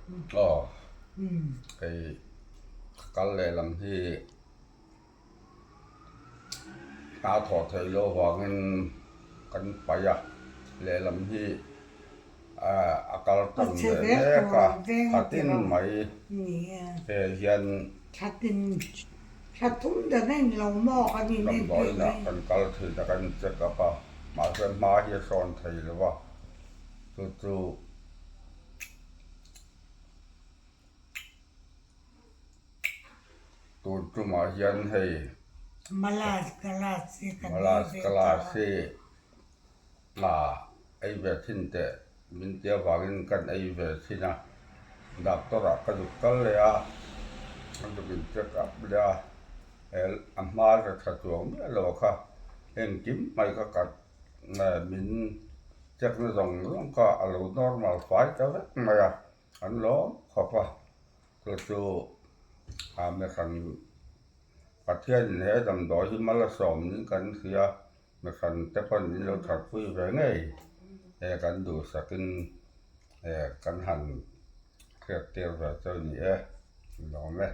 Aw hei ka kal lehlam hi hna thawh theih loh avangin kan paih a, lehlam hi a kal tawn leh mek a, khatin mai he hian damdawiinah kan kal thin a, kan check up a, mahse hma hi a sawn thei lo va, chu chu. Tun tumah hian hei Malas Kalas hi ei ve thin teh min ti avangin kan ei ve thin a, doctor ah ka zuk kal leh a, an zuk in check up leh a, a hma la tha chuang miah lo kha engkim mai ka kat min check na zawng zawng kha a lo normal fai ta vek mai a, an lawm khawp a, chu chu a mihran Pathianin he damdawi hi mal a sawm niin kan hria, mihran te pawn min lo thatpui ve ngei e kan duhsakin e kan han hriattir ve chu a ni e, lawm e.